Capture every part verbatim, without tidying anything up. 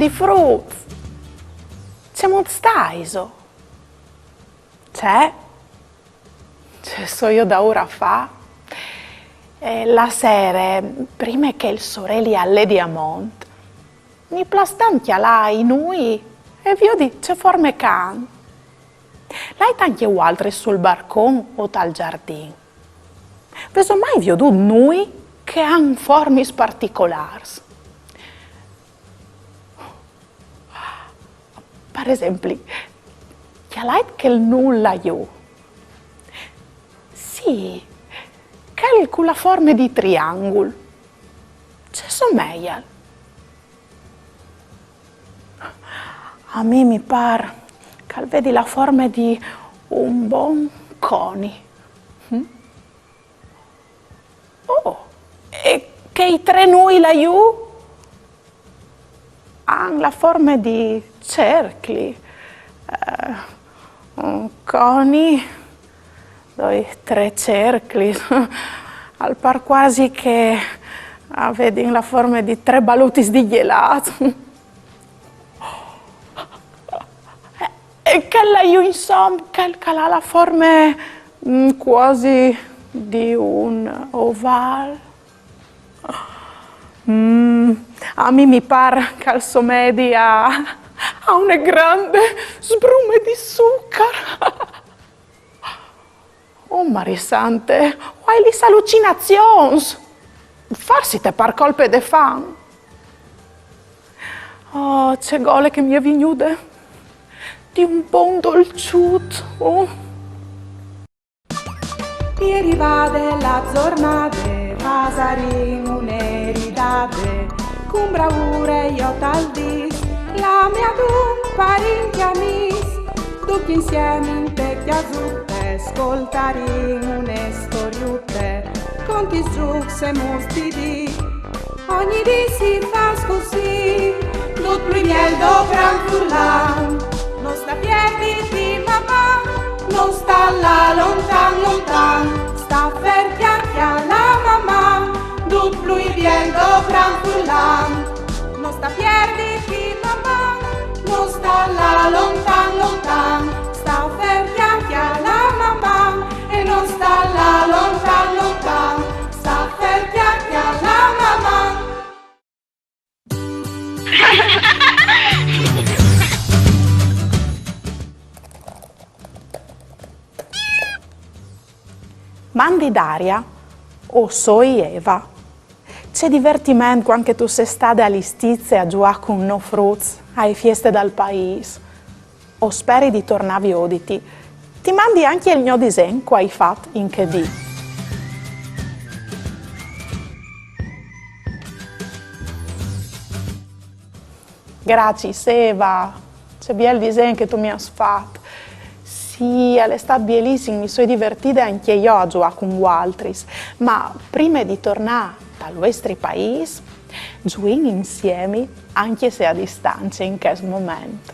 I fruts, cemût staiso? Ce? Ce soio daûr a fâ? Eh, la sere, prime che il soreli al ledi a mont, mi plâs tant cjalâ i nûi e viodi ce forme che a àn. Lait ancje voaltris sul barcon o tal zardin. Vêso mai viodût nûi che a àn formis particolârs? Par esempli, cjalait chel nûl là jù. Sì, chel cu la forme di triangul. Ce someial? A mi mi pâr che al vedi la forme di un bon coni. Mm? Oh, e chei trê nûi là jù a àn la forme di cercli. Eh, un coni, doi, trê cerclis. Al pâr cuasi che a vedin la forme di trê balutis di gjelât. E chel là jù insom, chel che al à la forme, mm, cuasi di un ovâl. Mm, a mi mi pâr che al somedi a, a une grande sbrume di zucar. Oh, Marie Sante, o ai lis alucinazions! Forsit par colpe de fam. Oh, ce gole che mi è vignude di un bon dolçut. Oh. E rivade la zornade, pasarìn une ridade, cun braure jo tal dîs, la mea dum parint e amîs, ducj insiemi inte cjasute, scoltarìn une storiute, contis zûcs e mus di dì. Ogni dì si fâs cussì, dut plui biel dopran furlan. No sta pierditi, maman, no sta lâ lontan, lontan. Sta fer, cjale, cjale, maman, dut plui biel dopran furlan. No sta pierditi, maman, no sta lâ lontan, lontan. Sta fer, cjale, cjale, maman, e no sta lâ lontan, lontan. Sta fer, cjale, cjale, maman. Mandi Daria, o soi Eva. Ce divertiment cuant che tu sês stade a Listize a zuiâ cun nô fruts ae fieste dal paîs. O speri di tornâ a vioditi. Ti mandi ancje il gno disen che o ai fat in chê dì. Graciis, Eva. Ce biel disen che tu mi âs fat. Sì, al è stât bielissim, mi soi divertide ancje jo a zuiâ cun voaltris. Ma prime di tornâ tal vuestri paîs, zuìn insiemi, ancje se a distance in chest moment.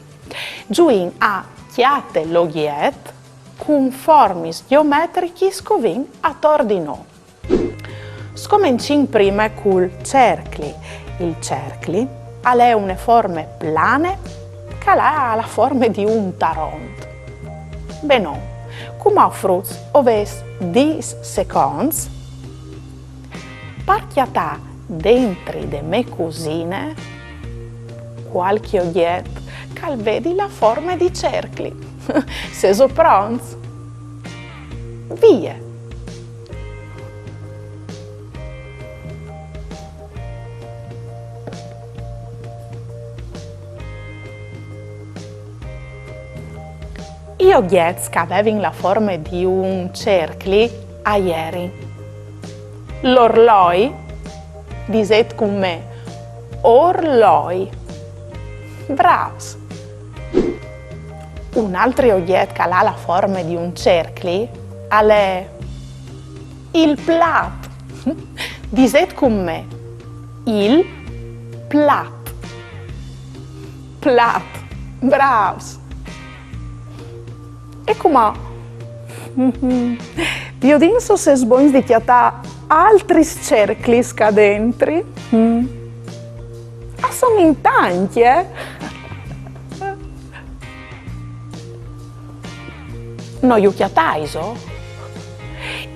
Zuìn a Cjate l'ogjet cun formis gjeometrichis che o vin ator di nô. Scomencìn prime cul cercli. Il cercli al è une forme plane che al à la forme di un taront. Benon, cumò fruts o vês dîs seconts par cjatâ dentri de mê cusine cualchi ogjet che al vedi la forme di cercli. Sêso pronts? Vie! I ogjets che a vevin la forme di un cercli a jerin l'orloi, disêt cun me, orloi. Brâfs! Un altri ogjet che al à la forme di un cercli al è il plat. Disêt cun me, il plat. Plat. Brâfs! E cumò? Viodìn se o sês bogns di cjatâ altris cerclis ca dentri. Mm. Ah Son in tancj, eh? No ju cjataiso?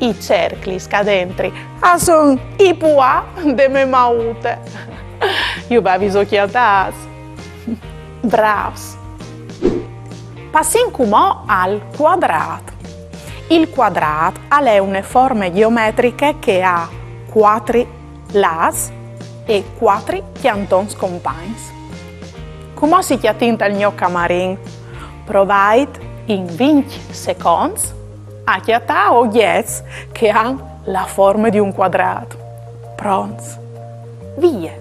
I cerclis ca dentri a son i puà de mê maute. Ju veviso cjatâts? Brâfs! Passìn cumò al cuadrât. Il cuadrât al è une forme gjeometriche che e à cuatri lâts e cuatri cjantons compagns. Cumò si cjatìn tal gno camarin. Provait in vincj seconts a cjatâ ogjets che a àn la forme di un cuadrât. Pronts? Vie!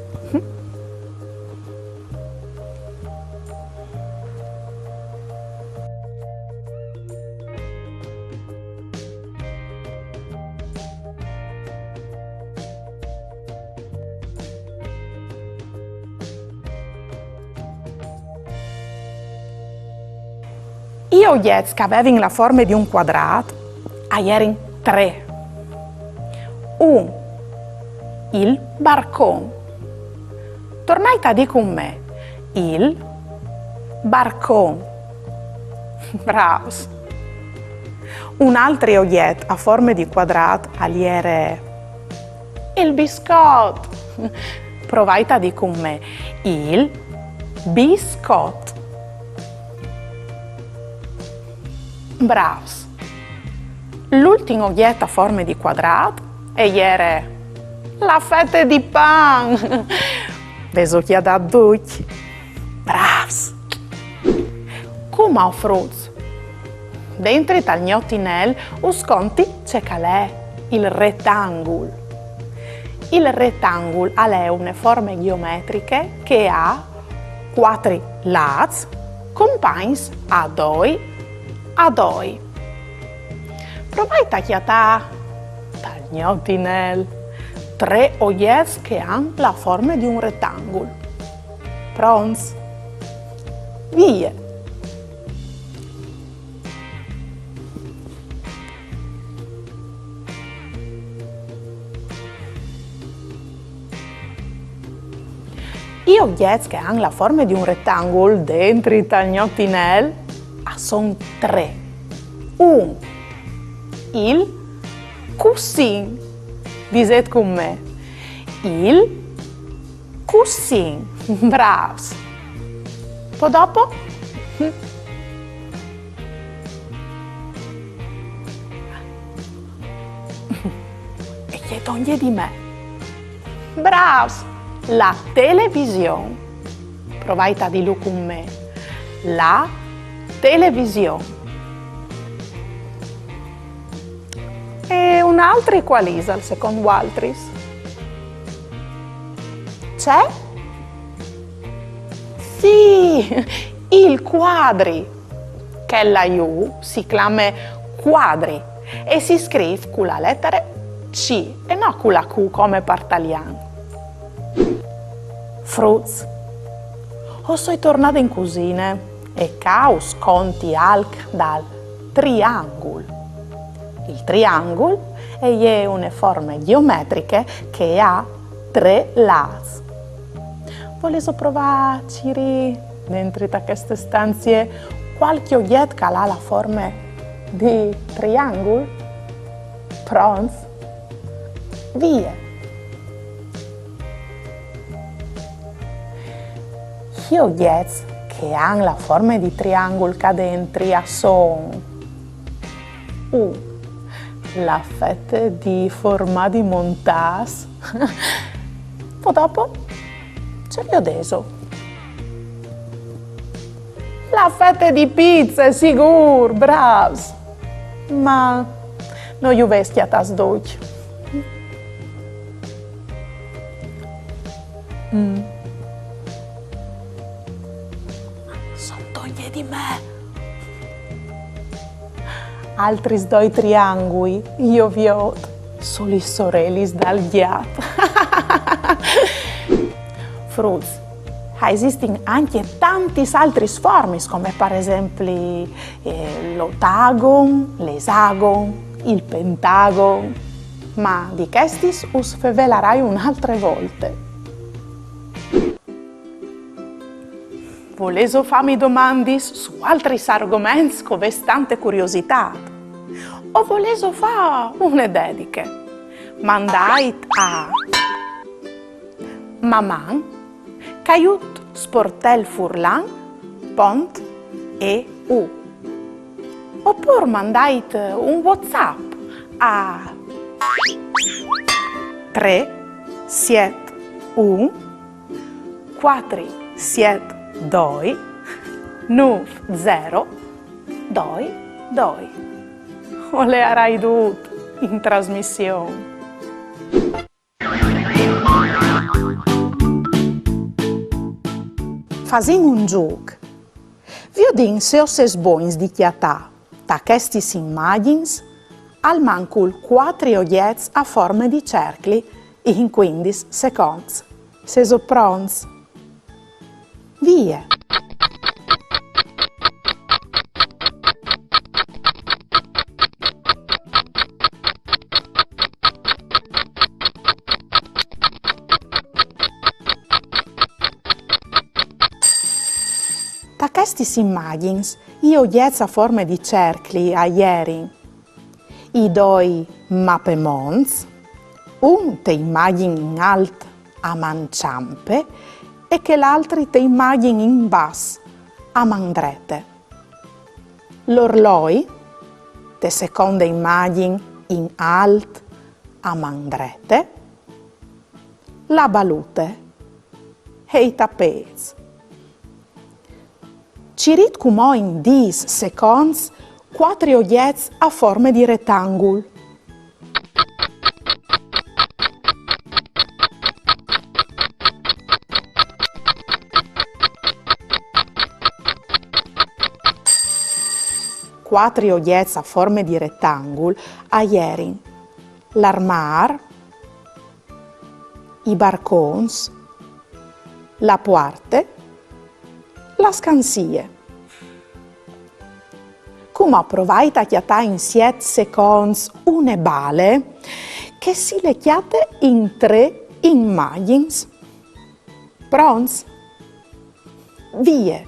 I ogjets che a vevin la forme di un cuadrât a jerin trê. Un, il barcon. Tornait a dî cun me: il barcon. Brâfs! Un altri ogjet a forme di cuadrât al jere il biscot. Provait a dî cun me: il biscot. Brâfs! L'ultin ogjet a forme di cuadrât e jere la fete di pan. Vêso cjatât ducj? Brâfs! Cumò, fruts, dentri tal gno tinel us conti ce che al è il retangul. Il retangul al è une forme gjeometriche che e à cuatri lâts compagns a doi a doi. Provait a cjatâ tal gno tinel trê ogjets che a àn la forme di un retangul. Pronts? Vie! I ogjets che a àn la forme di un retangul dentri tal gno tinel a son trê. Un, il cussin. Disêt cun me: il cussin. Brâfs! Po dopo? E ce dongje di me? Brâfs! La television. Provait a dîlu cun me. La television. E un altri cuâl isal, secont vualtris? Ce? Sì, il cuadri. Chel là jù si clame cuadri e si scrîf cu la letare C e no cu la Q come par talian. Fruts, o soi tornade in cusine e ca us conti alc dal triangul. Il triangul e je une forme gjeometriche che e à trê lâts. Volêso provâ a cirî dentri ta cheste stanzie cualchi ogjet che al à la forme di triangul? Pronts? Vie! I ogjets che a àn la forme di triangul ca dentri a son: un, la fete di formadi montâts. Po dopo, ce viodêso? La fete di pize, sigûr, brâfs! Ma no ju vês cjatâts ducj. Mm. Son dongje di me. Altris doi triangui, jo viôt, su lis orelis dal gjat. Fruts, a esistin ancje tantis altris formis, come par esempli, eh, l'otagon, l'esagon, il pentagon. Ma di chestis us fevelarai une altre volte. Volêso fâmi domandis su altris argoments che o vês tante curiositât? O volêso fâ une dediche? Mandait a maman caiut sportelfurlan pont eu. Opûr mandait un WhatsApp a trê siet un cuatri siet doi nûf zero doi doi. O leiarai dut in trasmission. Fasìn un zûc. Viodìn se o sês bogns di cjatâ, ta chestis imagjins, almancul cuatri ogjets a forme di cercli in cuindis seconts. Sêso pronts? Vie! Ta chestis imagjins, i ogjets a forme di cercli a jerin i doi mapemonts, un te imagjin in alt a man çampe e chel altri te imagjin in bas a man drete. L'orloi, te seconde imagjin in alt a man drete, la balute e i tapêts. Cirît cumò in dîs seconts cuatri ogjets a forme di retangul. Cuatri ogjets a forme di retangul a jerin l'armâr, i barcons, la puarte, la scansie. Cumò provait a cjatâ in siet seconts une bale che si le cjate in trê imagjins. Pronts? Vie!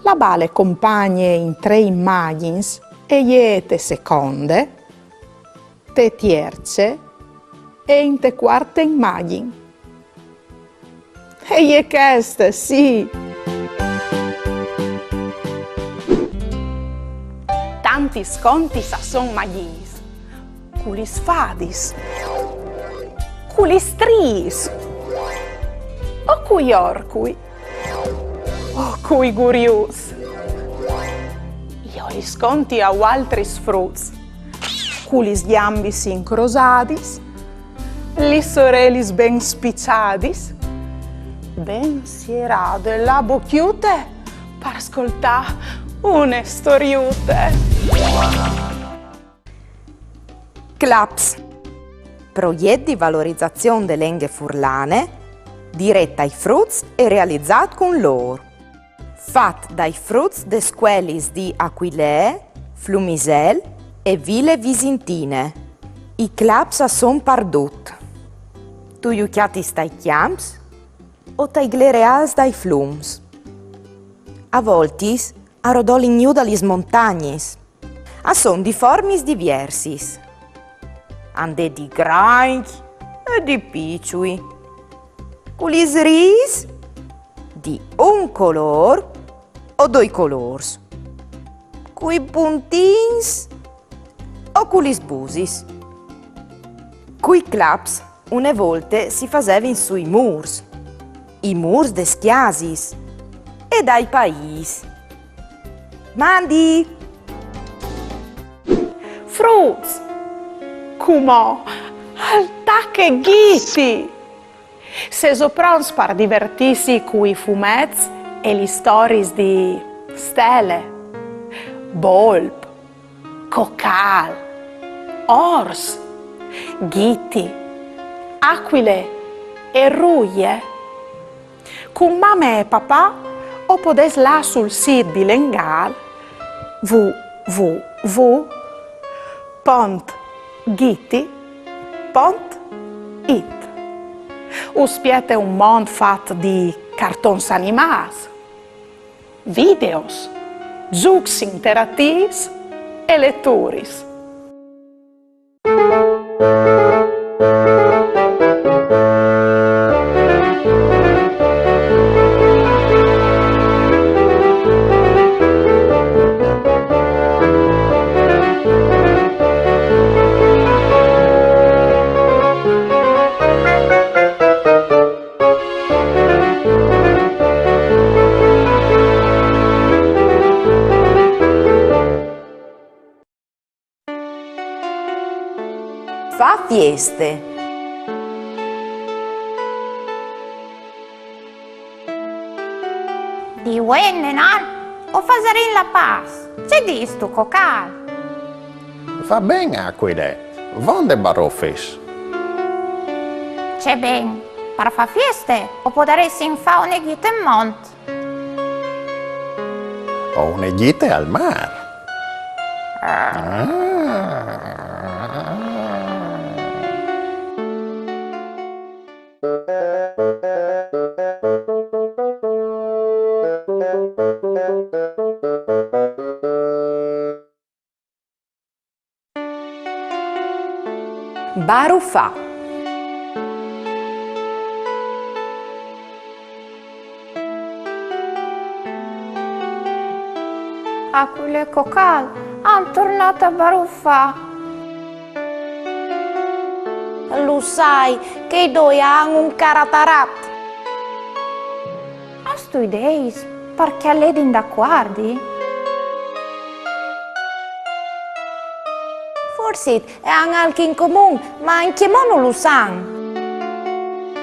La bale compagne in trê imagjins e je te seconde, te tierce e inte cuarte imagjin. E je cheste, sì! Tantis contis a son magjis, cu lis fadis, cu lis striis, o cui orcui, o cui guriuts. Jo lis conti a vualtris fruts, cu lis gjambis incrosadis, lis orelis ben spiçadis, ben sierade la bocjute par scoltâ une storiute. Claps. Progjet di valorizazion de lenghe furlane, diret ai fruts e realizât cun lôr. Fat dai fruts des scuelis di Aquilee, Flumisel e Vile Visintine. I claps a son pardut. Tu ju cjatis tai cjamps o tai glereâls dai flums. A voltis a rodolin jù da lis montagnis. A son di formis diviersis. A 'nd è di grancj e di piçui. Cu lis riis di un colôr o doi colôrs. Cui puntins o cu lis busis. Cui claps une volte si fasevin sui mûrs, i mûrs des cjasis e dai paîs. Mandi! Fruts! Cumò al tache Ghiti! Sêso pronts par divertîsi cui fumets e lis storiis di Stele, Bolp, Cocâl, Ors, Ghiti, Acuile e Ruie? Cun mame e papà o podês lâ sul sît bilengâl w w w pont Ghiti pont it. Us spiete un mont fat di cartons animâts, videos, zûcs interatîfs e leturis. Fâ fieste. Di vuê indenant o fasarìn la pâs. Ce distu, Cocâl? Va ben, Acuile, vonde barufis? Ce ben, par fâ fieste o podaressin fâ une ghite in mont. O une ghite al mâr. Ah. Barufâ. Acuile e Cocâl a àn tornât a barufâ. Lu sai che i doi a àn un caratarat. Âstu ideis par che a ledin dacuardi? Forsit a àn alc in comun, ma ancjemò no lu san.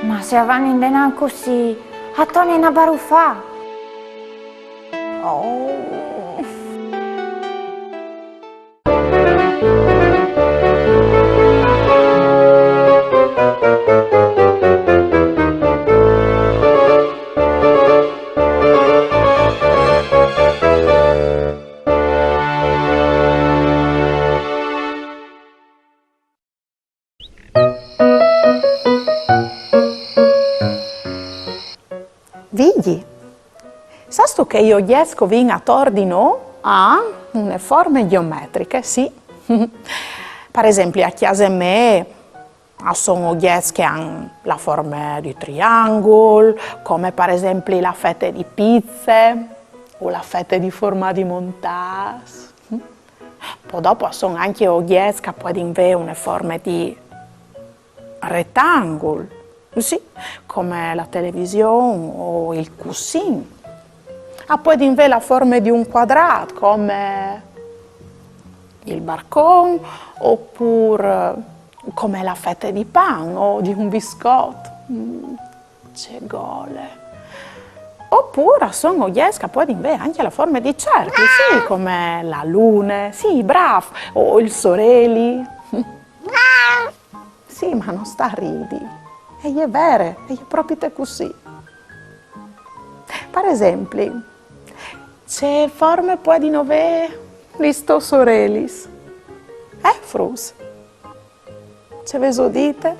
Ma se a van indenant cussì, a tornin a barufâ. Oh. Vigji, sâstu che i ogjets che o vin ator di nô a àn une forme gjeometriche, sì. Par esempli, a cjase mê a son ogjets che a àn la forme di triangul, come par esempli la fete di pize o la fete di formadi montâts. Po dopo a son ancje ogjets che a puedin vê une forme di retangul, sì, come la television o il cussin. A puedin vê la forme di un cuadrât, come il barcon, opûr come la fete di pan o di un biscot. Mm. Ce gole. Opûr a son ogjets che a puedin vê ancje la forme di cercli, sì, come la lune, sì, brâf, o il soreli. Sì, ma no sta a ridi. E je vere, e je propite cussì. Par esempli, ce forme puedino vê lis tôs sorelis? Eh, fruts? Ce vêso dite?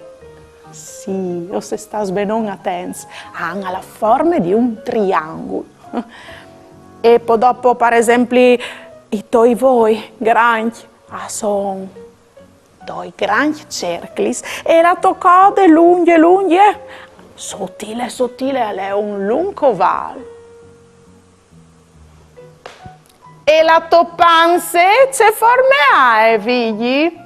Sì, o sês stâts benon atents. A àn la forme di un triangul. E po dopo, par esempli, i toi voi grancj a son doi grancj cerclis e la tô code lungje, lungje, sotile, sotile, al è un lunc ovâl. E la tô panze ce forme aie, Vigji?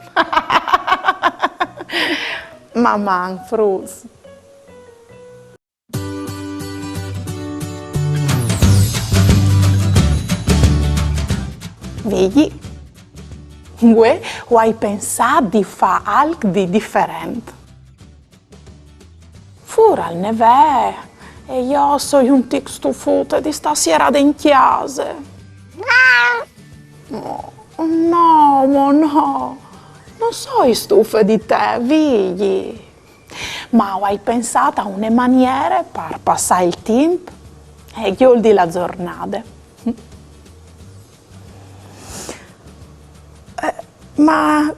Maman, fruts. Vigji, vuê o ai pensât di fâ alc di diferent. Fûr al nevee e jo o soi un tic stufute di stâ sierade in cjase. No, no, mo no. No soi stufe di te, Vigji. Ma o ai pensât a une maniere par passâ il timp e gjoldi la zornade. Eh, ma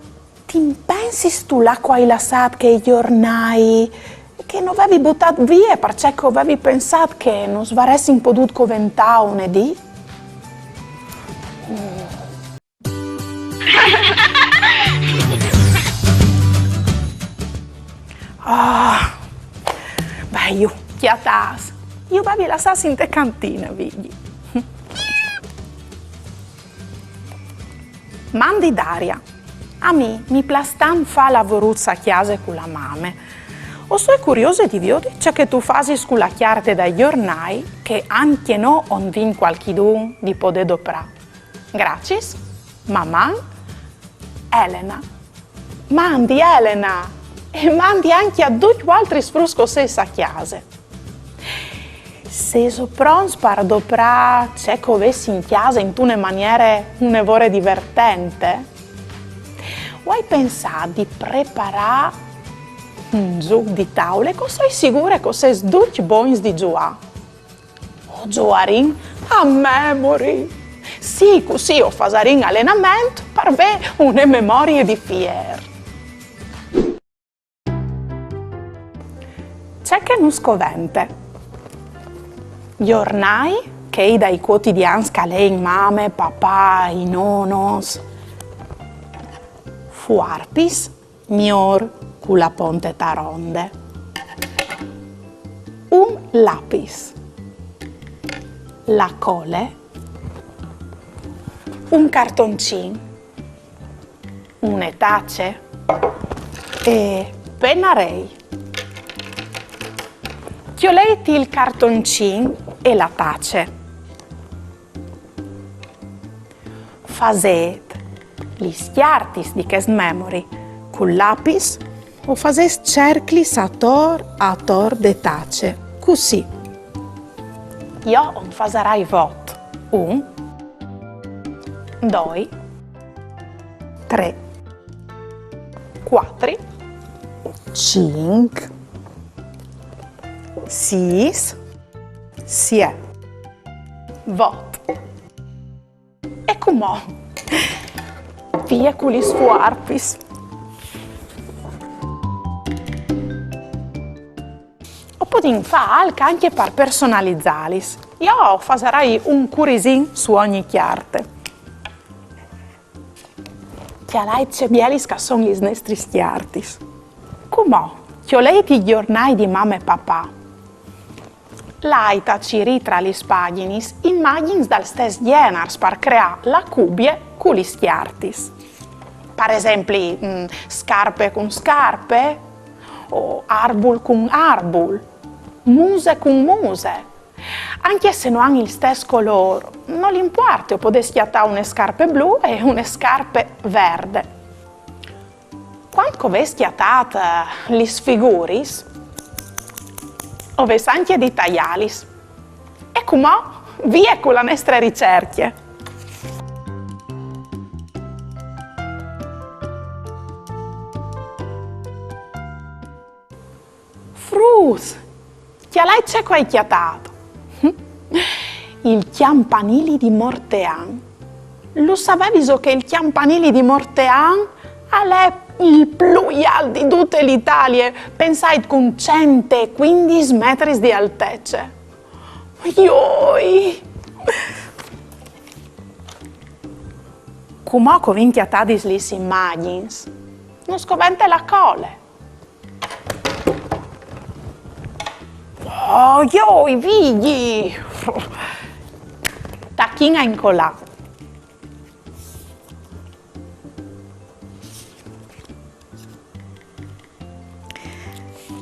Pensistu là che o ai lassât chei gjornâi che no vevi butât vie parcè che o vevi pensât che no s-varessin podût coventâ une dì? Ah, ben, ju, cjatâts. Ju vevi lassâts inte cantine, Vigji. Mandi Daria. A mi mi plâs tant fâ lavoruts a cjase cu la mame. O soi curiose di viodi ce che tu fasis cu la cjarte dai gjornâi, che ancje nô o 'nd vin cualchidun di podê doprâ. Graciis, Maman, Elena. Mandi Elena! E mandi ancje a ducj vualtris fruts che o sês a cjase. Sêso pronts par doprâ ce che o vês in cjase intune maniere une vore divertente? O ai pensât di preparâ un zûc di taule che o soi sigure che o sês ducj bogns di zuiâ. O zuiarìn a memory. Sì, cussì o fasarìn alenament par vê une memorie di fier. Ce che nus covente? Gjornâi, chei dai cuotidians che a lein mame, papà, i nonos. Fuarpis, miôr cu la ponte taronde. Un lapis. La cole. Un cartoncin. Une tace. E penarei. Cjolêt il cartoncin e la tace. Fasêt lis cjartis di chest memory cul lapis o fasês cerclis ator ator de tace, cussì. Jo o 'nd fasarai vot. Un, doi, trê, cuatri, cinc, sîs, siet, vot. E cumò, vie cu lis fuarpis. O podìn fâ alc ancje par personalizâlis. Jo o fasarai un curisin su ogni cjarte. Cjalait ce bielis che a son lis nestris cjartis. Cumò, cjolêt i gjornâi di mame e papà. Lait a cirî tra lis pagjinis imagjins dal stes gjenars par creâ la cubie cu lis cjartis. Par esempli, mm, scarpe cun scarpe, o arbul cun arbul, muse cun muse. Ancje se no àn il stes colôr, nol impuarte, o podês cjatâ une scarpe blu e une scarpe verde. Cuant che o vês cjatât, eh, lis figuris, o vês ancje di taiâlis. E cumò, vie cu la nestre ricercje! Fruts! Cjalait ce che o ai cjatât! Il cjampanili di Mortean. Lu saveviso che il cjampanili di Mortean al è il plui alt di dute la Italie, pensait, cun cent e cuindis metris di altece. Joi! Cumò che o vin cjatadis lis imagjins, nus covente la cole. Oh, joi, Vigji! Tachìn a incolâ.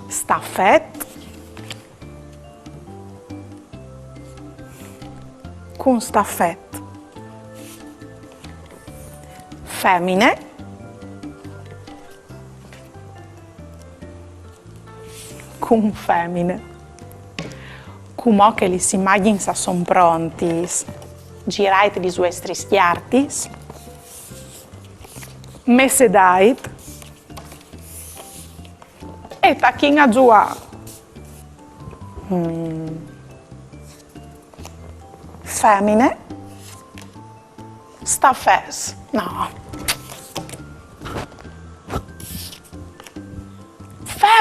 Stafet. Cun stafet. Femine. Cun femine. Cumò che lis imagjins a son prontis, zirait lis vuestris cjartis, messedait e tachìn a zuiâ. Mm. Femine. Stafets. No.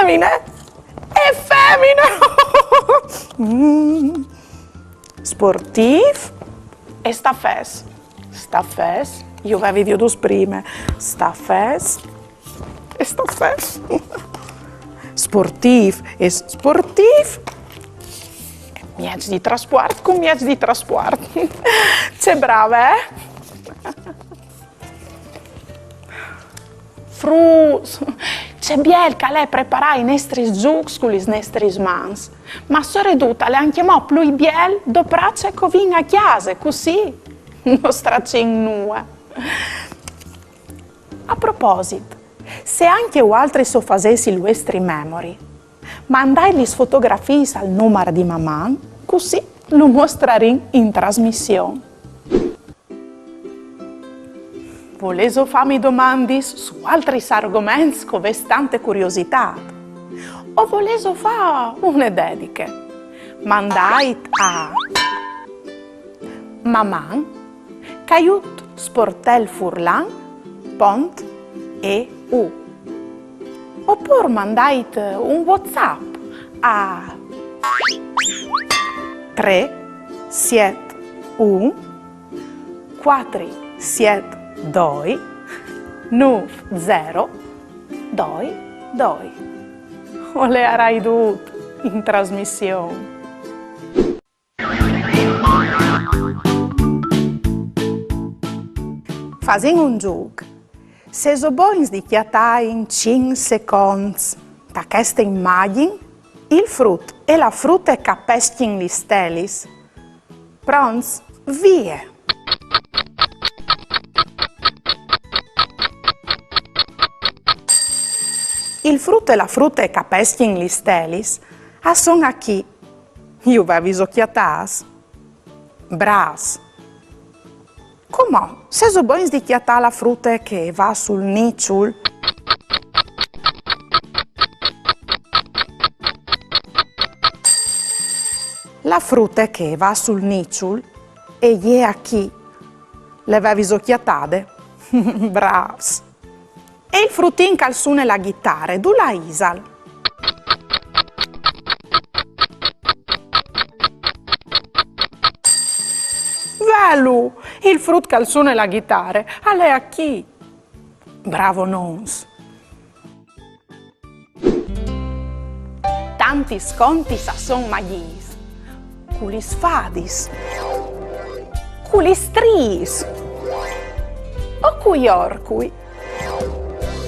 Femine? E femine! Mm. Sportîf e stafès. Stafès? Ju vevi viodûts prime. Stafès e stafès. Sportîf e sportîf. Mieç di trasport cun mieç di trasport. Ce brave, eh? Fruts, ce biel che al è preparâ i nestris zûcs cu lis nestris mans. Ma soredut al è ancjemò plui biel doprâ ce che o vin a cjase, cussì no stracìn nuie. A proposit, se ancje vualtris o fasês il vuestri memory, mandait lis fotografiis al numar di Maman, cussì lu mostrarìn in trasmission. Volêso fâmi domandis su altris argoments che o vês tante curiositât? O volêso fâ une dediche? Mandait a maman caiut sportelfurlan pont eu. Opûr mandait un WhatsApp a trê siet un cuatri siet doi nûf zero doi doi. O leiarai dut in trasmission. Fasìn un zûc. Sêso bogns di cjatâ in cinc seconts ta cheste imagjin il frut e la frute che a peschin lis stelis? Pronts? Vie! Il frut e la frute che a peschin lis stelis a son achì. Ju veviso cjatâts? Brâfs! Cumò, sêso bogns di cjatâ la frute che e va sul niçul? La frute che e va sul niçul e je achì. Le veviso cjatade? Brâfs! E il frutin che al sune la ghitare, dulà isal? Velu, il frut che al sune la ghitare al è achì. Bravonons! Tantis contis a son magjis, cu lis fadis, cu lis striis, o cui orcui,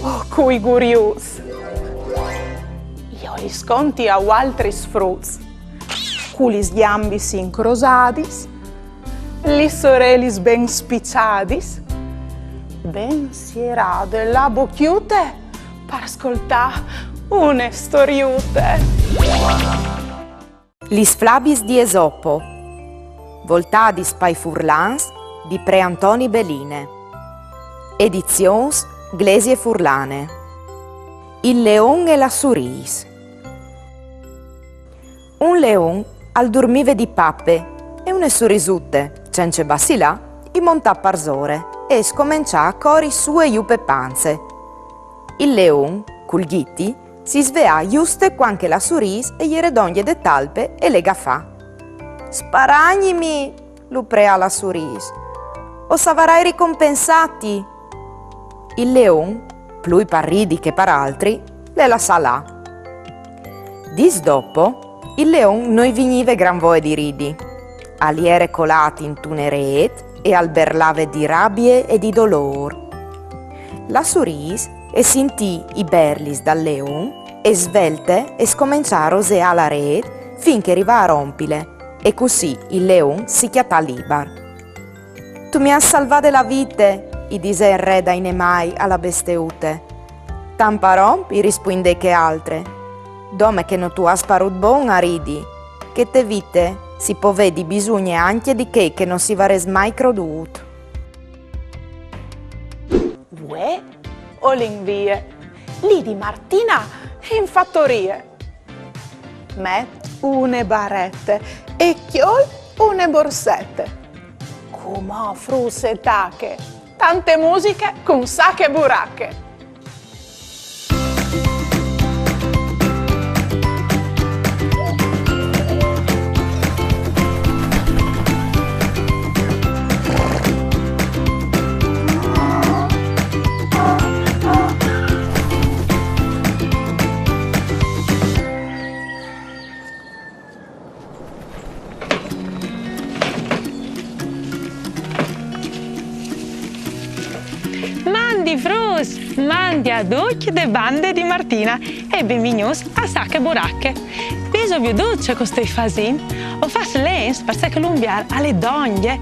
o cui guriuts. Jo lis conti a vualtris fruts, cu lis gjambis incrosadis, lis orelis ben spiçadis, ben sierade la bocjute par scoltâ une storiute. Lis flabis di Esopo, voltadis pai furlans di pre Antoni Beline. Edizions Glesie Furlane. Il leon e la surîs. Un leon al durmive di pape e une surisute, cence bacilâ, i montà parsore e e scomençà a cori sù e jù pe panze. Il leon, cul ghiti, si sveà juste cuant che la surîs e jere dongje de talpe e le gafà. Sparagnimi, lu preà la surîs, o savarai ricompensâti. Il leon, plui par ridi che par altri, le lassà lâ. Dîs dopo, il leon no i vignive gran voie di ridi. Al jere colât intune rêt e al berlave di rabie e di dolôr. La surîs e sintì i berlis dal leon e svelte e scomençà a roseâ la rêt fin che e rivà a rompile, e cussì il leon si cjatà libar. Tu mi âs salvade la vite, i disè il re dai nemâi a la besteute. Tant par om, i rispuindè chê altre. Dome che no tu âs parût bon a ridi, che te vite si pò vedi bisugne ancje di chei che no si varès mai crodût. Vuê o lin vie, li di Martina in fatorie. Met une barete e cjol une borsete. Cumò, fruts, e tache tante musiche cun Sache Burache. Fruts, mandi a ducj de bande di Martina e benvignûts a Sache Burache. Vêso viodût ce che o stoi fasint? O fâs lens parcè che l'unvier al è dongje.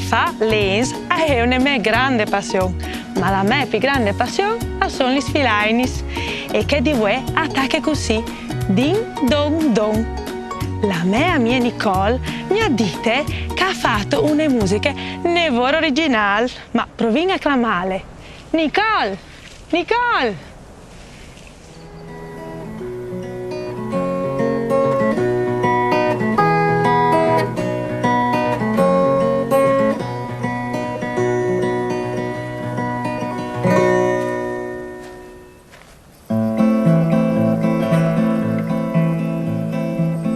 Fâ lens al è une mê grande passion, ma la mê plui grande passion a son lis filainis. E chê di vuê e tache cussì: din don don. La mê amie Nicole mi à dite che e à fat une musiche une vore origjinâl, ma provìn a clamâle. Nicole! Nicole!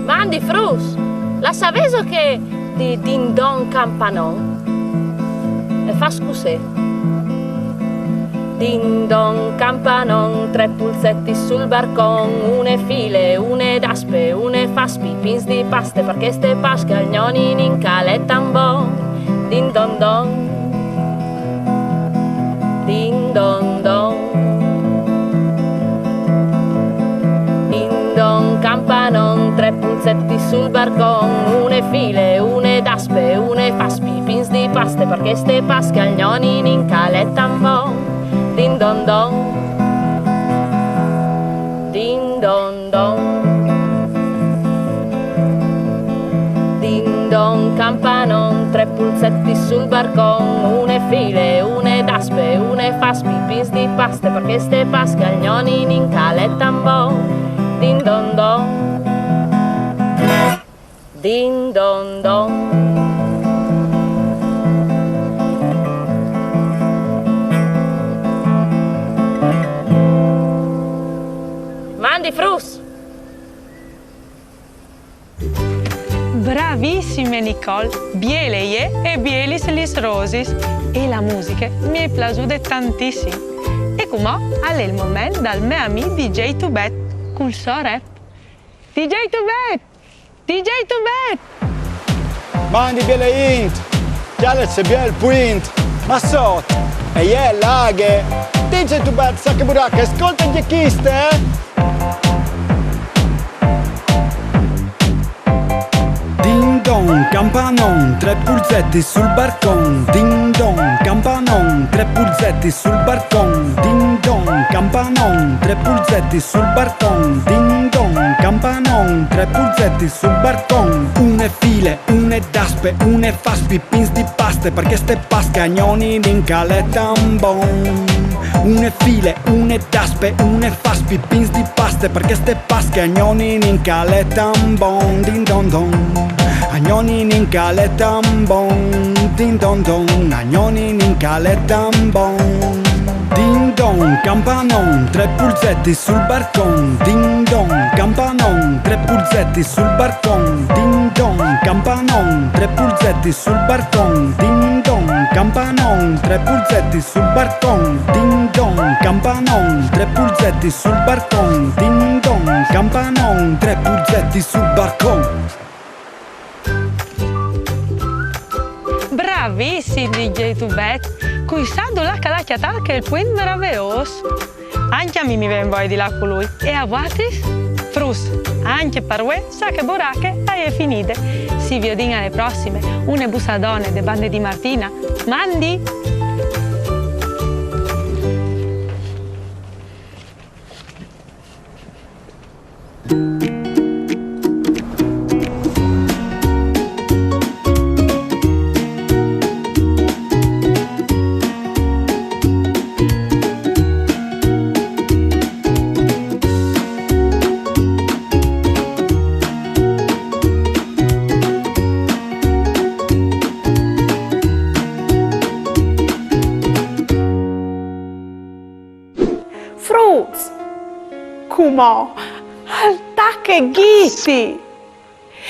Mandi fruts! La savêso chê di Din Don Campanon? E fâs cussì. Din don campanon, trê pulzetis sul barcon, une file, une daspe, une fâs pipins di paste, parcè che cheste Pasche al gnonin in caleta un bon. Din don don. Din don don. Din don campanon, trê pulzetis sul barcon, une file, une daspe, une fâs pipins di paste, parcè che cheste Pasche al gnonin in caleta un bon. Din don don. Din don don. Din don campanon, trê pulzetis sul barcon, une file, une daspe, une fâs pipins di paste, parcè che cheste Pasche al gnonin in caleta un bon. Din don don. Din don don. Mandi fruts! Bravissime Nicole, biele jê e bielis lis rosis. E la musiche mi è plasude tantissim. E cumò al è il moment dal me amì D J Tubet cul so rap. D J Tubet! D J Tubet! Mandi biele int! Cjale ce biel puint! Ma sot e je laghe! D J Tubet, Sache Burache, scolte cheste, eh! Din don, campanon, trê pulzetis sul barcon. Din don, campanon, trê pulzetis sul barcon. Din don, campanon, trê pulzetis sul barcon. Din don, campanon, trê pulzetis sul barcon. Une file, une daspe, une fâs pipins di paste, parcè che cheste Pasche al gnonin in caleta un bon. Une file, une daspe, une fâs pipins di paste, parcè che cheste Pasche al gnonin in caleta un bon. Din don don. Al gnonin in caleta un bon. Din don don. Al gnonin in caleta un bon. Din don, campanon, trê pulzetis sul barcon. Din don, campanon, trê pulzetis sul barcon. Din don, campanon, trê pulzetis sul barcon. Din don, campanon, trê pulzetis sul barcon. Din don, campanon, trê pulzetis sul barcon. Din don, campanon, trê pulzetis sul barcon. Bravissim, D J Tubet! Cui sa dulà che al à cjatât chel puint maraveôs. Ancje a mi mi ven voie di lâ cun lui. E a voaltris? Fruts, ancje par vuê Sache Burache e je finide. Si viodìn ae prossime. Une bussadone de bande di Martina. Mandi! Fruts! Cumò al tache Ghiti!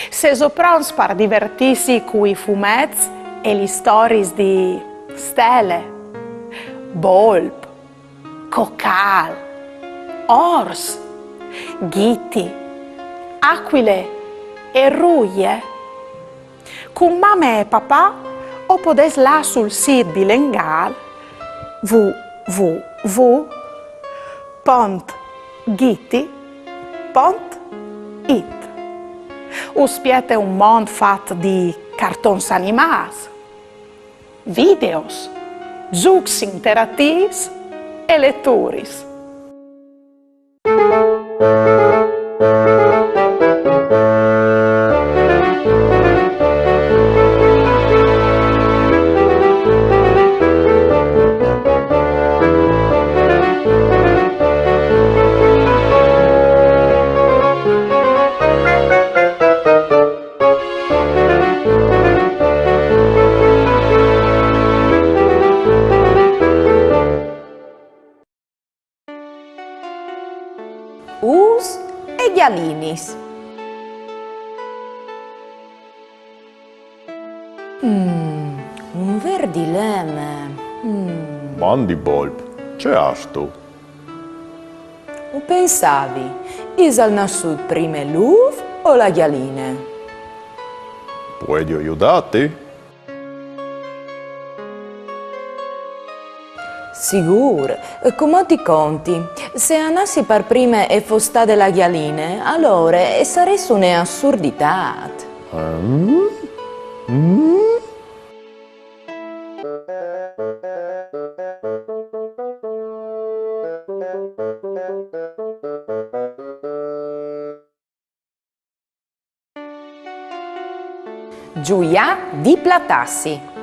Sêso pronts par divertîsi cui fumets e lis storiis di Stele, Bolp, Cocâl, Ors, Ghiti, Acuile e Ruie? Cun mame e papà o podês lâ sul sît bilengâl w w W pont ghiti pont it. Us spiete un mont fat di cartons animâts, videos, zûcs interatîfs e leturis. Ûfs e gjalinis. Mm, un vêr dileme. Mm. Mandi Bolp, ce âstu? O pensavi, isal nassût prime l'ûf o la gjaline? Puedio judâti? Sigûr, cumò ti conti. Se a nassi par prime e fos stade la gjaline, alore e sarès une assurditât. Mm? Mm? Zuiâ di platâsi.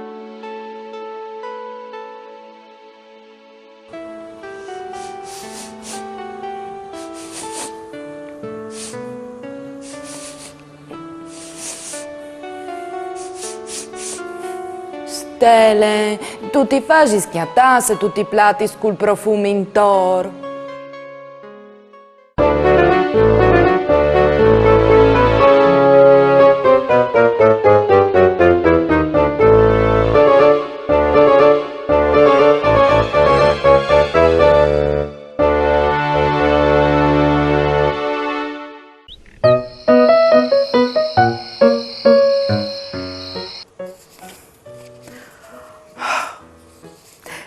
Stele, tu ti fasis cjatâ se tu ti platis cul profum intor.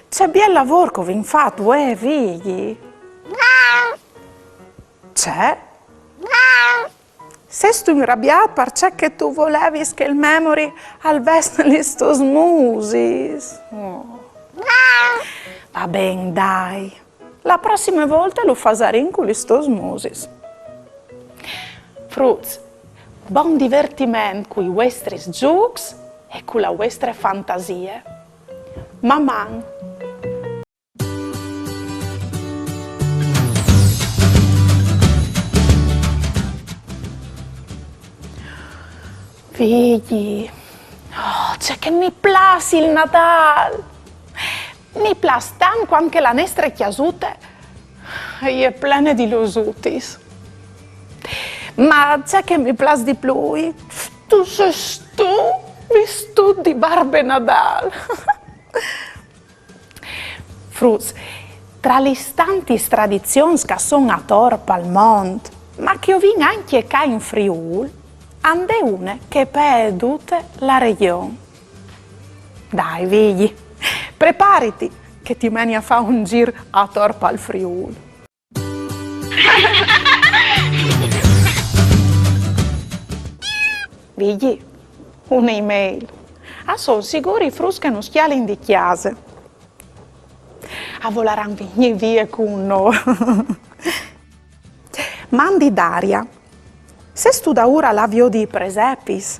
Ce biel lavôr che o vin fat, uè, Vigji. Ce? Sêstu inrabiât parcè che tu volevis che il Memory al ves lis tôs musis? Oh. Va ben, dai. La prossime volte lu fasarìn cu lis tôs musis. Fruts, bon divertiment cui vuestris zûcs e cu la vuestre fantasie. Maman! Vigji, oh, ce che mi plâs il Nadâl! Mi plâs tant cuant che la nestre cjasute e je plene di lusutis. Ma ce che mi plâs di plui, tu sês tu vistût di Barbe Nadâl. Fruts, tra lis tantis tradizions che a son ator pal mont, ma che o vin ancje ca in Friûl, a 'nd è une che e pee dute la regjon. Dai, Vigji, prepariti, che ti meni a fâ un zîr ator pal Friûl. Vigji, une email. A son sigûr i fruts che nus cjalin di cjase. A volaran vignî vie cun nô. Mandi Daria. Sêstu daûr a lâ a viodi i presepis?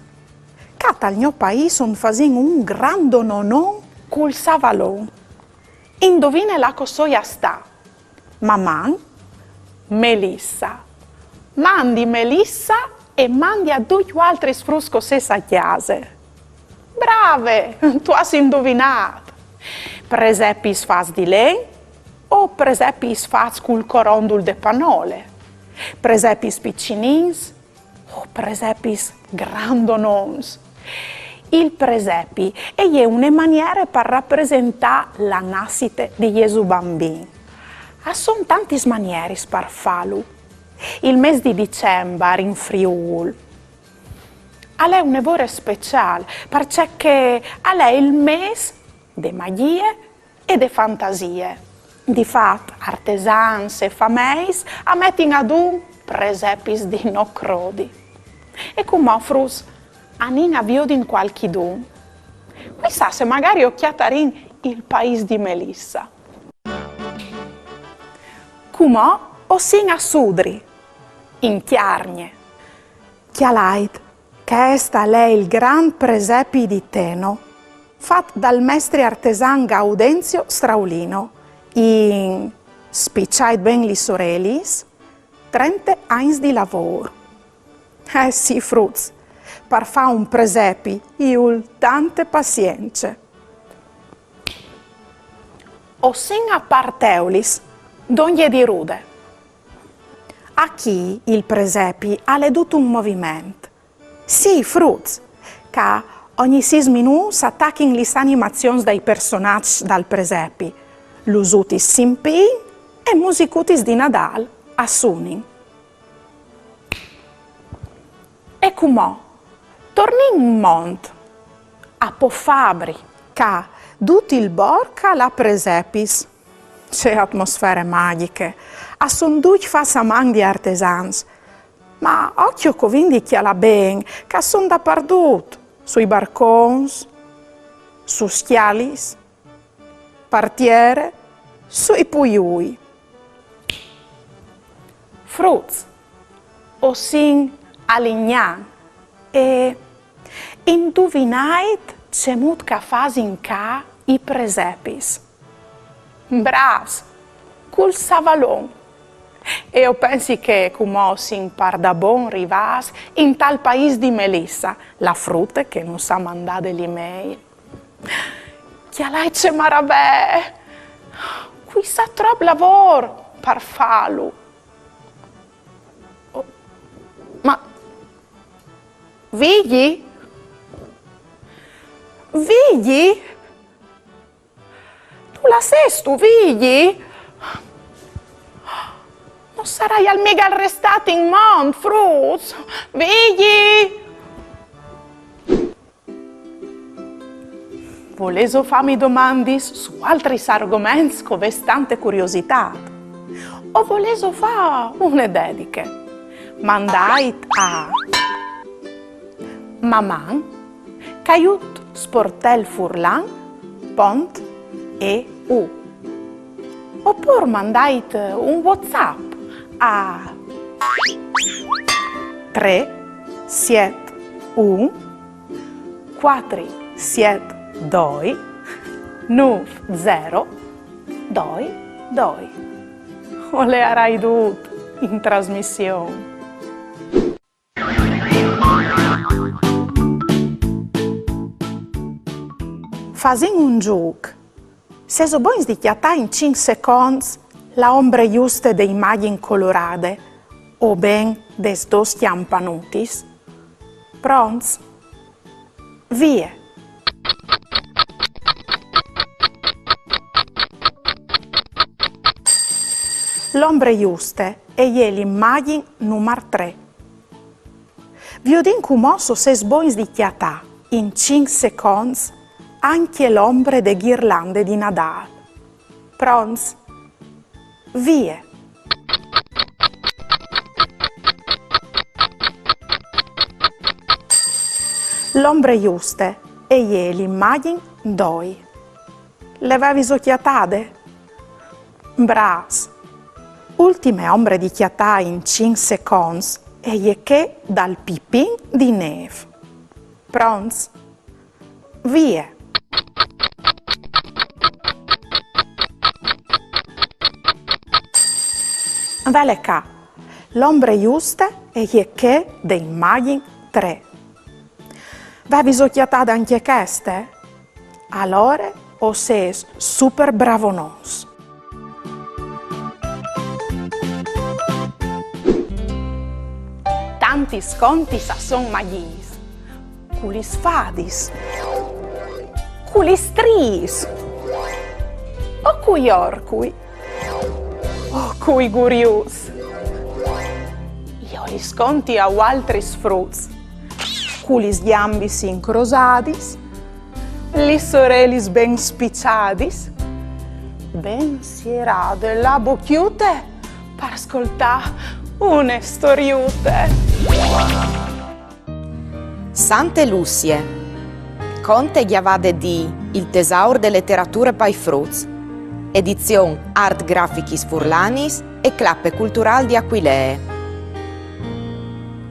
Ca tal gno paîs o 'nd fasìn un grandonon cul savalon. Induvine là che o soi a stâ. Maman, Melissa. Mandi Melissa e mandi a ducj vualtris fruts che o sês a cjase. Brave, tu âs induvinât. Presepis fats di len o presepis fats cul corondul de panole? Presepis piçinins o presepis grandonons? Il presepi e je une maniere par rapresentâ la nassite di Jesù Bambin. A son tantis manieris par fâlu. Il mês di Dicembar in Friûl al è une vore speciâl, parcè che al è il mês de magjie e de fantasie. Di fat, artesans e fameis a metin adun presepis di no crodi. E cumò, fruts, anìn a viodin cualchidun. Cui sa se magari o cjatarìn il pais di Melissa. Cumò o sin a Sudri, in Cjargne. Cjalait, chest al è il grant presepi di Teno, fat dal mestri artesan Gaudenzio Straulino, in, spiçait ben lis orelis, trente agns di lavôr. Eh sì, fruts, par fâ un presepi i vûl tante pazience. O sin a Parteulis, dongje di Rude. Achì il presepi al è dut un moviment. Sì, fruts, ca ogni sîs minûts a tachin lis animazions dai personaçs dal presepi, lusutis si impîn e musicutis di Nadâl a sunin. E cumò, tornìn in mont, a Pofabri, ca dut il borc al à presepis. Ce atmosfere magjiche! A son ducj fats a man di artesans. Ma ocjo che o vin di cjalâ ben, ca a son dapardut, sui barcons, sus scjalis, par tiere, sui puiui. Fruts, o sin a Lignan e induvinait cemût che a fasin ca i presepis. Brâfs, cul savalon. E o pensi che cumò o sin pardabon rivâts intal paîs di Melissa, la frute che nus à mandade l'email. Cjalait ce maravee! Cui sa trop lavôr par fâlu. Oh, ma Vigji? Vigji? Dulà sêstu, Vigji? No saraial mighe restât in mont, fruts? Vigji! Volêso fâmi domandis su altris argoments che o vês tante curiositât? O volêso fâ une dediche? Mandait a maman caiut sportelfurlan pont eu. Opûr mandait un WhatsApp a trê siet un cuatri siet doi nûf zero doi doi. O leiarai dut in trasmission. Fasìn un zûc. Sêso bogns di cjatâ in cinc seconts la ombre juste de imagjin colorade, o ben des dôs cjampanutis? Pronts? Vie! L'ombre juste e je l'imagjin numar trê. Viodìn cumò se o sês bogns di cjatâ, in cinc seconts, ancje l'ombre de ghirlande di Nadâl. Pronts? Vie! L'ombre juste e je l'imagjin doi. Le vêso cjatade? Brâfs! Ultime ombre di cjatâ in cinc seconts e je chê dal pipin di nêf. Pronts? Vie! Vele ca, l'ombre juste e je chê de imagjin trê. Vêso cjatade ancje cheste? Alore o sês super bravonons. Tantis contis a son magjis, cu lis fadis, cu lis striis, o cui orcui, o cui guriuts. Jo lis conti a vualtris fruts, cu lis gjambis incrosadis, lis orelis ben spiçadis, Ben sierade la bocjute par scoltâ une storiute. Sante Lucie. Conte gjavade di Il tesaur de leterature pai fruts. Edizion Art Grafichis Furlanis e Clape Culturâl di Aquilee.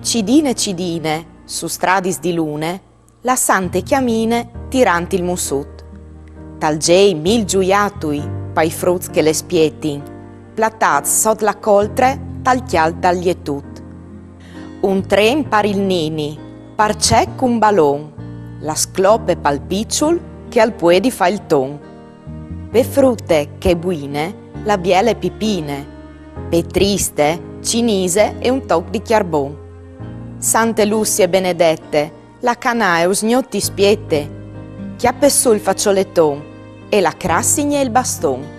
Cidine cidine, su stradis di lune, la sante cjamine tirant il mussut. Tal zei mil zuiatui pai fruts che le spietin, platâts sot la coltre tal cjalt dal lietut. Un tren par il nini, parcè cun balon, la sclope pal piçul che al puedi fâ il ton. Pe frute chê buine, la biele pipine, pe triste, cinise e un toc di cjarbon. Sante Lucie benedete, la canae usgnot ti spiete, cjape sù il façoleton e la crassigne e il baston.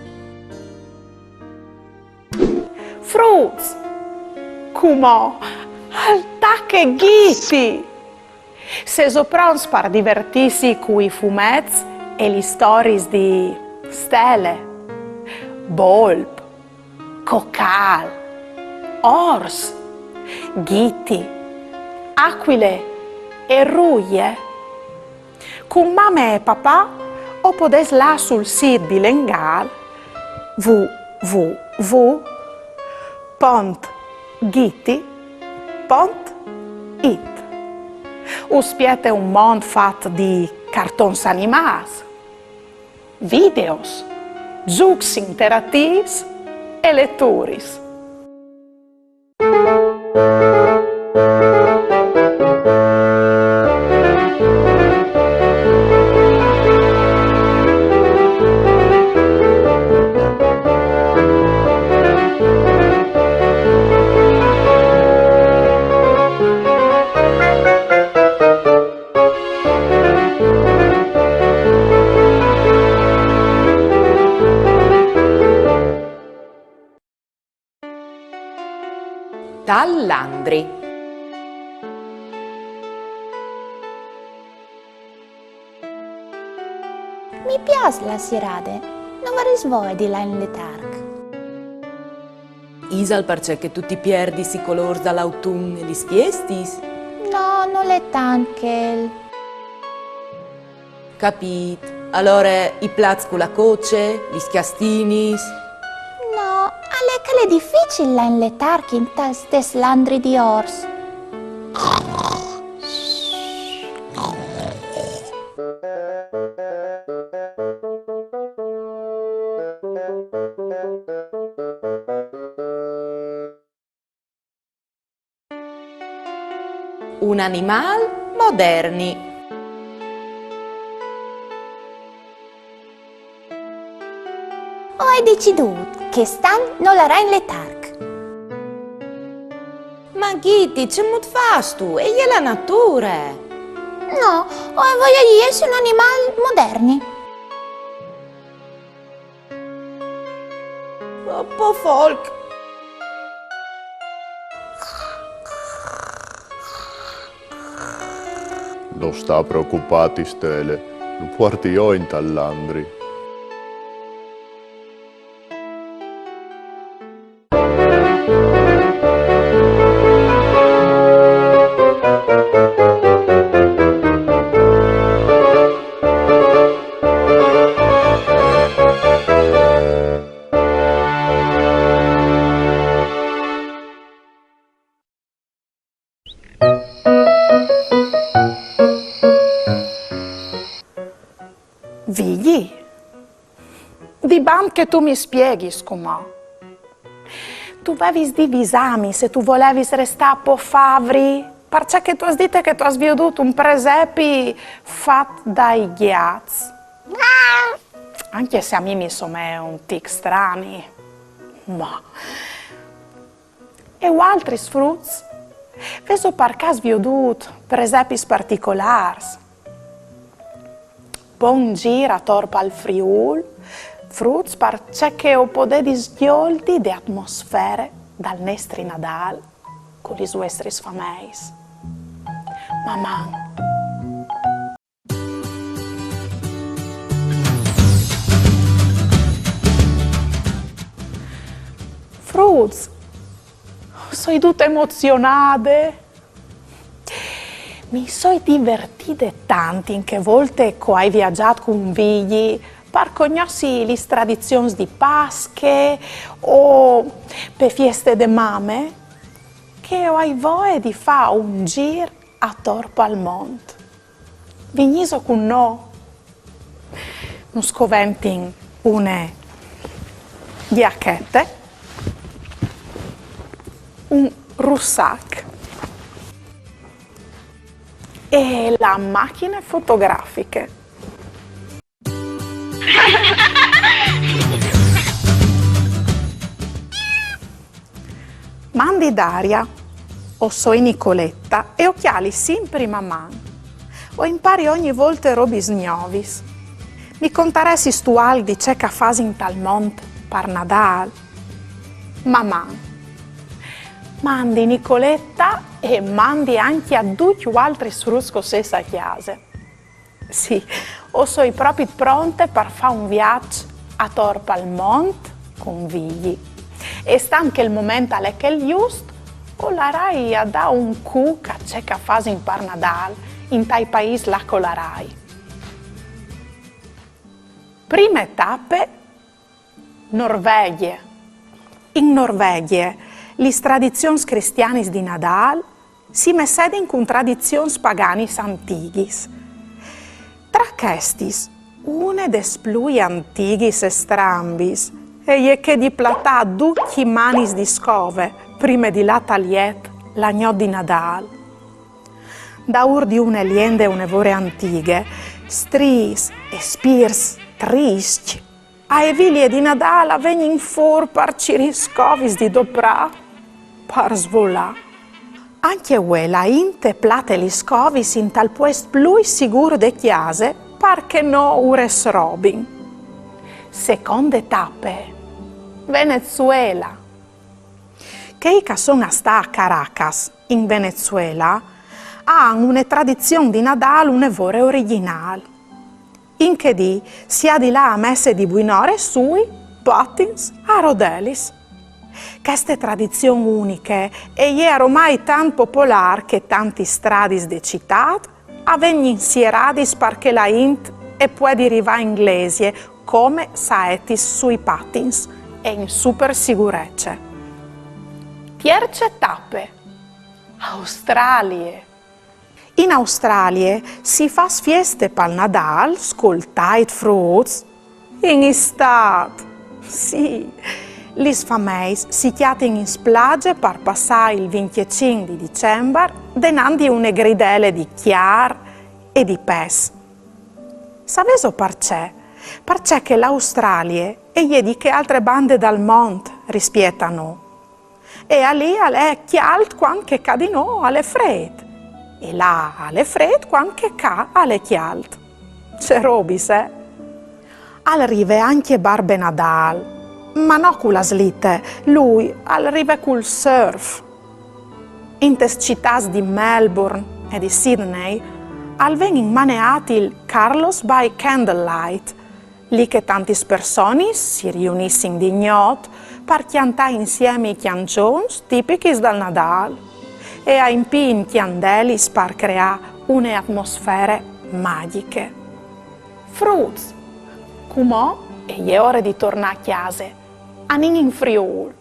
Fruts! Cumò al tache Ghiti! Sêso pronts par divertîsi cui fumets e lis storiis di Stele, Bolp, Cocâl, Ors, Ghiti, Acuile e Ruie? Cun mame e papà o podês lâ sul sît bilengâl w w w pont ghiti pont it. Us spiete un mont fat di cartons animâts, videos, zûcs interatîfs e leturis. Tal Landri. Mi piâs la sierade, no varès voie di lâ in letarc. Isal parcè che tu ti pierdis i colôrs dal autun e lis fiestis? No, nol è tant chel. Capît. Alore i plats cu la coce, lis cjastinis? No, al è che al è dificil lâ in letarc intal stes Landri di Ors. Un animâl moderni. O ai decidût che chest an no larà in letarc. Ma Ghiti, cemût fâstu? E je la nature! No, o ai voie di jessi un animâl moderni. Po folk. No sta preocupâti, Stele, lu puarti jo intal Landri. Vigji, dibant che tu mi spieghis cumò. Tu vevis di visâmi se tu volevis restâ po favri, parcè che tu âs dite che tu âs viodût un presepi fat dai gjats. Ancje se a mi mi somee un tic strani. Ma E vualtris fruts? Vêso par câs viodût presepis particolârs? Po in zîr ator pal Friûl, fruts, parcè che o podedis gjoldi de atmosfere dal nestri Nadâl cu lis vuestris fameis. Maman! Ups, soi dute emozionade. Mi soi divertide tant in chê volte che o ai viagjât cun Vigji par cognossi lis tradizions di Pasche o pe fieste de mame, che o ai voie di fâ un zîr ator pal mont. Vignîso cun nô? Nus coventin une gjachete, un russac e la machine fotografiche. Mandi Daria, o soi Nicoletta e o cjali simpri Maman. O impari ogni volte robis gnovis. Mi contaressistu alc di ce che a fasin tal mont par Nadâl? Maman. Mandi Nicoletta e mandi ancje a ducj i altris fruts che o sês a cjase. Sì, o soi propit pronte par fâ un viaç ator pal mont cun Vigji. E stant che il moment al è chel just, o larai a dâ un cuc a ce che a fasin par Nadâl intai paîs là che o larai. Prime tape, Norvegjie. In Norvegjie, lis tradizions cristianis di Nadâl si messedin cun tradizions paganis antighis. Tra chestis, une des plui antighis e strambis e je chê di platâ ducj i manis di scove prime di lâ tal jet la gnot di Nadâl. Daûr di une liende une vore antighe, striis e spirts triscj ae vilie di Nadâl a vegnin fûr par cirî scovis di doprâ, par svolâ. Ancje vuê la int e plate lis scovis intal puest plui sigûr de cjase, par che no ur es robin. Seconde tape, Venezuela. Chei che a son a stâ a Caracas, in Venezuela, a àn une tradizion di Nadâl une vore origjinâl. In chê dì si à di lâ a messe di buinore sui patins a rodelis. Cheste tradizion uniche e je aromai tant popolâr che tantis stradis de citât a vegnin sieradis par che la int e puedi rivâ in glesie come saetis sui patins e in super sigurece. Tierce tape, Australie. In Australie si fâs fieste pal Nadâl, scoltait fruts, in istât. Sì, lis fameis si cjatin in splaze par passâ il vincjecinc di Dicembar denant di une gridele di cjar e di pes. Savêso parcè? Parcè che la Australie e je di chê altre bande dal mont rispiet a nô. E alì al è cjalt cuant che ca di nô al è frêt. E là al è frêt cuant che ca al è cjalt. Ce robis, eh? Al rive ancje Barbe Nadâl, ma no cu la slite, lui al rive cul surf. Intes citâts di Melbourne e di Sydney al ven inmaneât il Carlos by Candlelight, li che tantis personis si riunissin di gnot par cjantâ insiemi i cjançons tipichis dal Nadâl e a impiin cjandelis par creâ une atmosfere magjiche. Fruts, cumò e je ore di tornâ a cjase. Anìn in Friûl.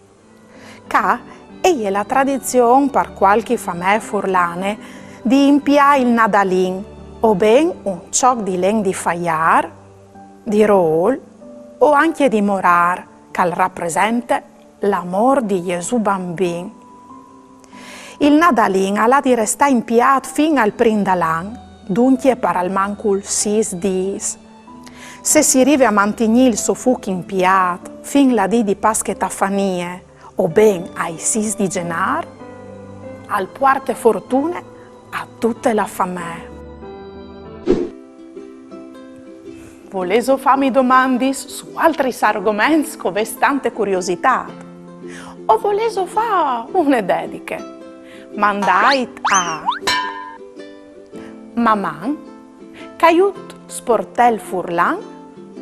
Ca e je la tradizion par cualchi famee furlane di impiâ il nadalin, o ben un çoc di len di faiâr, di rôl o ancje di morâr, che al rapresente l'amôr di Jesù Bambin. Il nadalin al à di restâ impiât fin al prin dal an, duncje par almancul sîs dîs. Se si rive a mantignî il so fûc impiât fin la dì di Pasche Tafanie, o ben ai sîs di Zenâr, al puarte fortune a dute la famee. Volêso fâmi domandis su altris argoments che o vês tante curiositât? O volêso fâ une dediche? Mandait a maman caiut sportelfurlan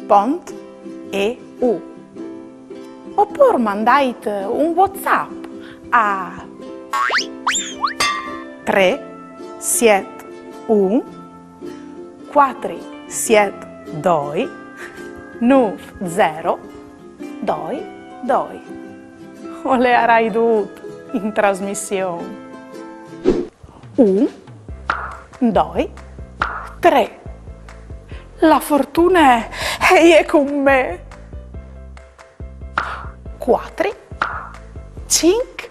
pont eu. Opûr mandait un WhatsApp a trê siet un cuatri siet doi nûf zero doi doi. O leiarai dut in trasmission. Un, doi, trê. La fortune e je cun me. Cuatri, cinc,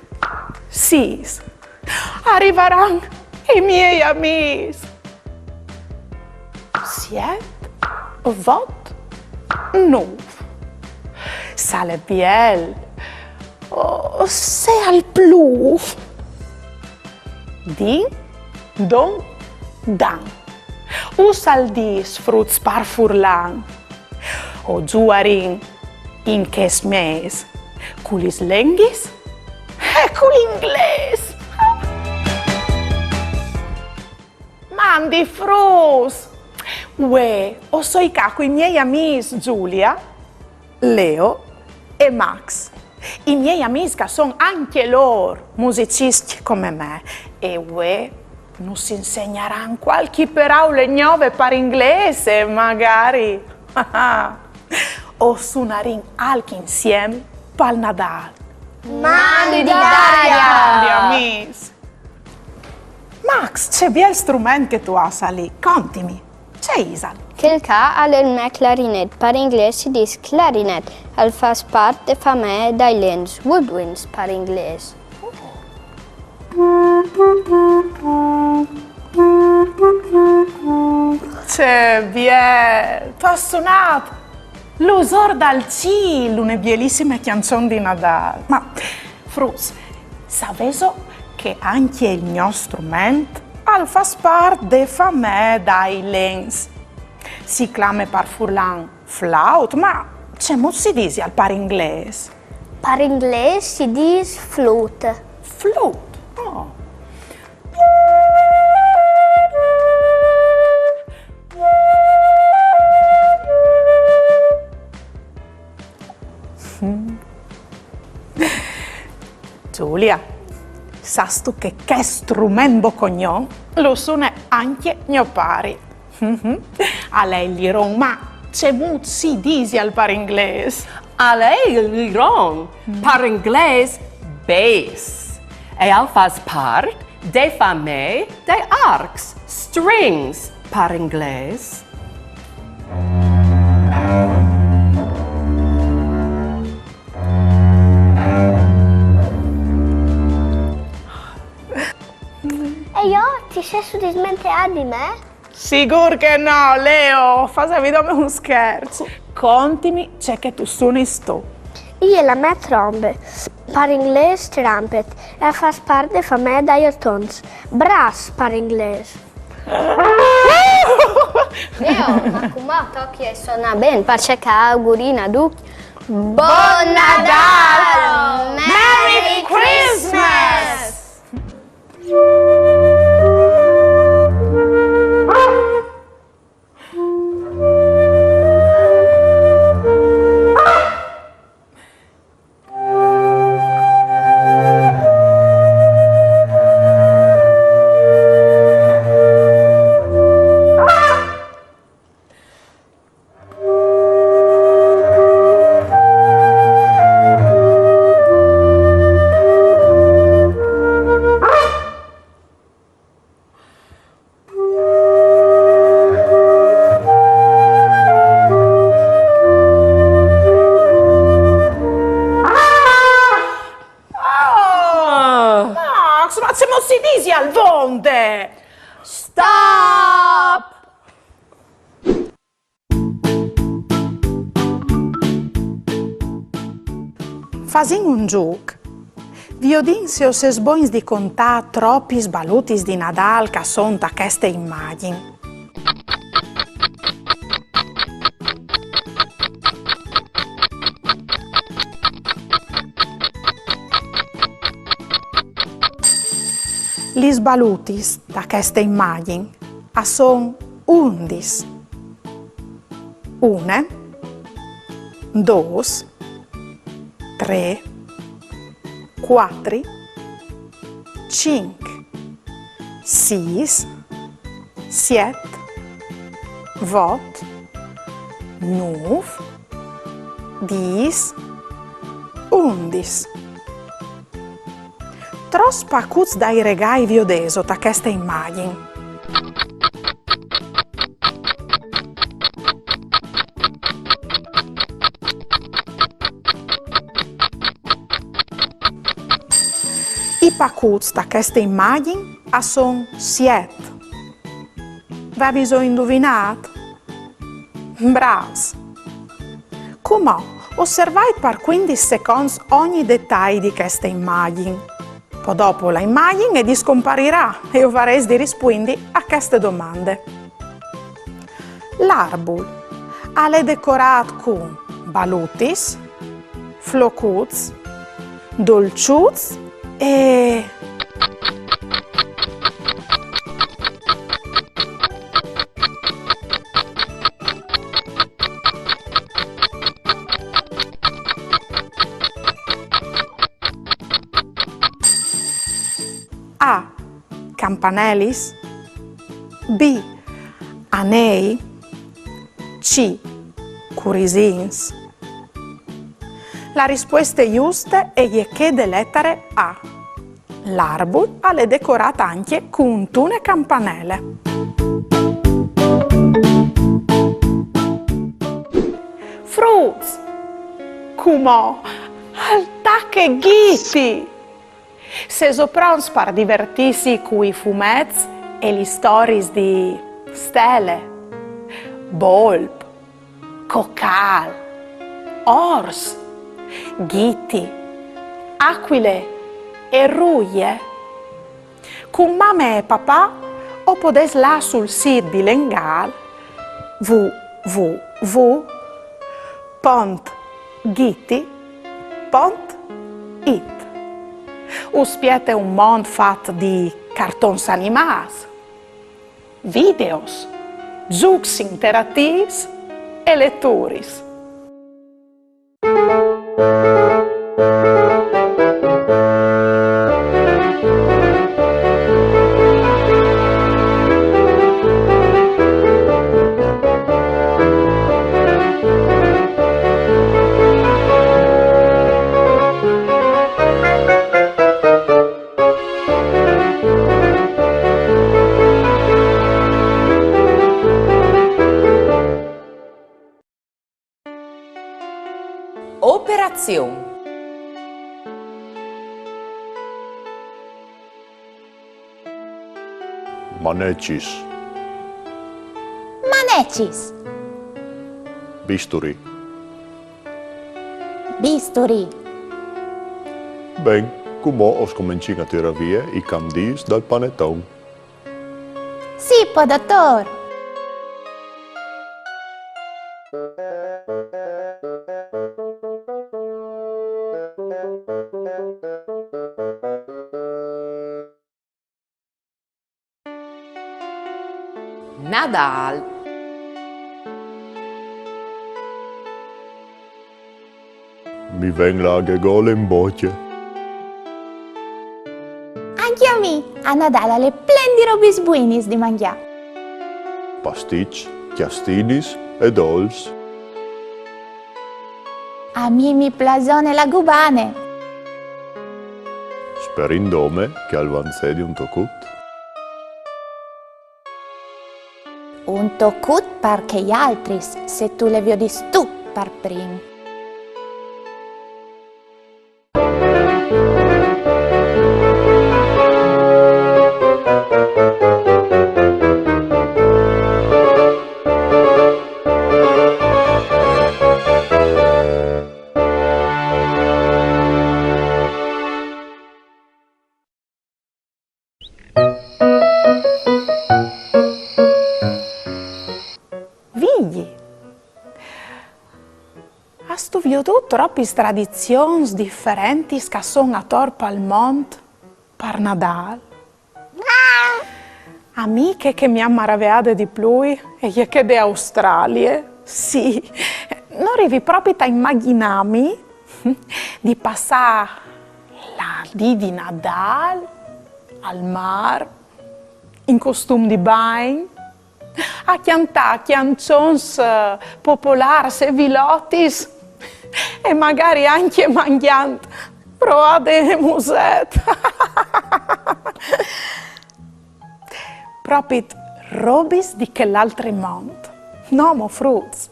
sîs. A rivaran i miei amîs. Siet, vot, nûf. Se al è biel o se al plûf. Din, don, dan. Us al dîs, fruts, par furlan. O zuarìn in chest mês cu lis lenghis e cul inglês. Mandi fruts! Vuê o soi ca cui miei amîs Giulia, Leo e Max. I miei amîs che a son ancje lôr musiciscj come me e vuê nus insegnaran cualchi peraule gnove par inglês e magari o sunarìn alc insiem pal Nadâl. Mandi, Daria! Mandi, amîs! Max, ce biel strument che tu âs alì, contimi, ce isal? Chel ca al è il me clarinet, par inglês si dîs clarinet, al fâs part de famee dai lens, woodwinds par inglês. Ce biel! Tu âs sunât L'usôr dal cîl, une bielissime cjançon di Nadâl. Ma, fruts, savêso che ancje il gno strument al fâs part de famee dai lens? Si clame par furlan flaut, ma cemût si disial par inglês? Par inglês si dîs flûte. Flûte? Oh. Giulia, sâstu che chest strument bocognon lu sune ancje gno pari? Al è il liron, ma cemût si disial par inglês? Al è il liron, par inglês bass. E al fâs part de famee dai arcs, strings par inglês. E jo, ti sêstu dismenteât di me? Sigûr che no, Leo, o fasevi dome un scherç. Contimi ce che tu sunis tu. E je la mê trombe, par inglês trumpet, e a fâs part de famee dai otons, brass par inglês. Leo, ma cumò tocje a sonâ ben, parcè che a augurìn a ducj Bon Nadâl! Merry Christmas! Ah! Max, ma cemût si disial vonde? Stop! Fasìn un zûc. Viodìn se o sês bogns di contâ tropis balutis di Nadâl che a son ta cheste imagjin. Lis balutis ta cheste imagjin a son undis. Une, dôs, Trê, cuatri, cinc, sîs, siet, vot, nûf, dîs, undis. Trops pacuts dai regâi viodêso ta cheste imagjin? I pacuts ta cheste imagjin a son siet. Vêso induvinât? Brâfs! Cumò, osservait par cuindis seconts ogni detai di cheste imagjin. Po dopo la imagjin e discomparirà e o varês di rispuindi a cheste domande. L'arbul al è decorât cun balutis, flocuts, dolçuts e... A. Campanelis. B. Anei. C. Curisins. La rispueste juste e je chê de letare A. L'arbul al è decorât ancje cuntune campanele. Fruts! Cumò al tache Ghiti! Sêso pronts par divertîsi cui fumets e lis storiis di Stele, Bolp, Cocâl, Ors, Ghiti, Acuile e Ruie? Cun mame e papà o podês lâ sul sît bilengâl w w w pont ghiti pont it. Us spiete un mont fat di cartons animâts, videos, zûcs interatîfs e leturis. Operazion. Manecis. Manecis. Bisturi. Bisturi. Ben, cumò o scomencìn a tirâ vie i camdîs dal paneton. Sì po, dotôr! Nadâl. Mi ven la aghegole in bocje. Ancje a mi, a Nadâl al è plen di robis buinis di mangjâ. Pastiçs, cjastinis e dolçs. A mi mi plasone la gubane. Sperìn dome che al vanzedi un tocut. Un tocut par chei altris, se tu le viodis tu par prin. Vigji, âstu viodût tropis tradizions diferentis che a son ator pal mont par Nadâl? A mi chê che mi à maraveade di plui e je chê de Australie. Sì, no rivi propit a imagjinâmi di passà la dì di Nadâl al mâr, in costum di bagn, a cjantâ cjançons, eh, popolârs e vilotis e magari ancje mangjant broade e muset. Propit robis di chel altri mont. No mo, fruts?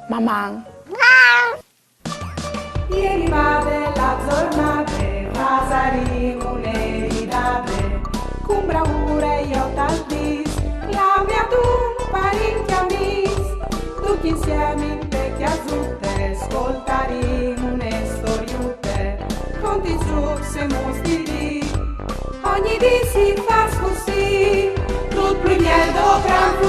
Maman! E rivade la zornade, fasarìn une ridade, cun braure jo tal dîs, clame a tu parint e amîs, ducj insiemi inte cjasute, scoltarìn une storiute, contis, zûcs e muts di dì, ogni dì si fâs cussì, dut plui biel dovran